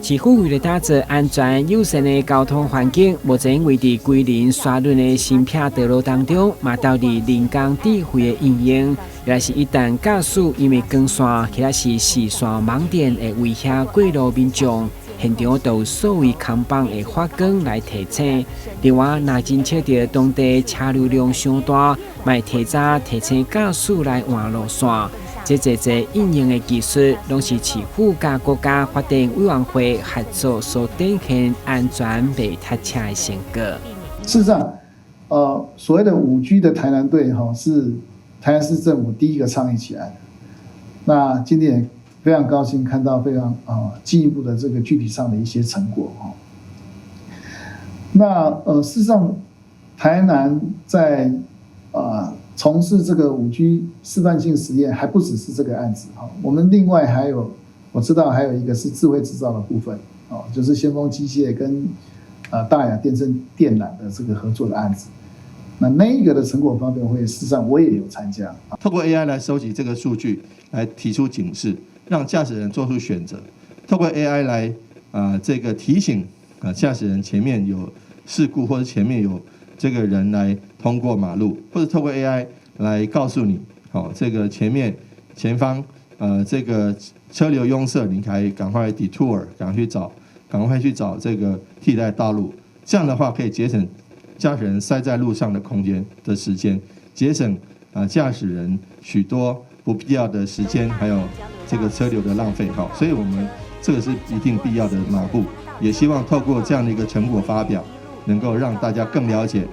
市府為了打造安全友善的交通環境，目前位佇龜林沙崙的新辟道路當中，嘛導入人工智慧的應用。若是一旦駕駛因為光線或者是視線盲點會威脅過路民眾，現場就有數位看板會發光來提醒。另外，若偵測著當地車流量傷大，嘛會提早提醒駕駛來換路線。這濟濟應用的技術，攏是市府佮國家發展委員會合作所展現安全袂塞車的成果。事實上，所謂的5G 的台南隊，哈，是台南市政府第一個倡議起來的。那今天也非常高興看到非常進一步的這個具體上的一些成果，哈。那事實上，台南在從事這個5G 示範性實驗，還不只是這個案子哈。我們另外還有，我知道還有一個是智慧製造的部分，哦，就是先鋒機械跟大亞電聲電纜的這個合作的案子。那一個的成果發表會，事實上我也有參加。透過 AI 來收集這個數據，來提出警示，讓駕駛人做出選擇。透過 AI 來這個提醒駕駛人前面有事故或者前面有這個人來通過馬路，或者透過 AI 來告訴你，好，這個前面前方，這個車流擁塞，你可以趕快 detour，趕快去找這個替代道路。這樣的話可以節省駕駛人塞在路上的空間的時間，節省駕駛人許多不必要的時間，還有這個車流的浪費。好，所以我們這個是一定必要的馬步，也希望透過這樣的一個成果發表，能夠讓大家更了解。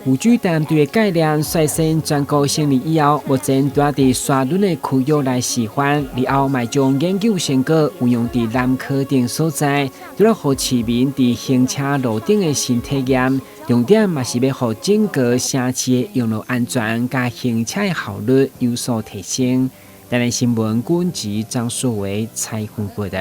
5G 台南隊的概念率先全國成立以後，目前拄仔佇沙崙的區域來示範，日後嘛將研究成果運用佇南科等所在，除了予市民佇行車路頂的新體驗，重點嘛是欲予整個城市的用路安全佮行車的效率有所提升。台南新聞軍籍張淑維採訪報導。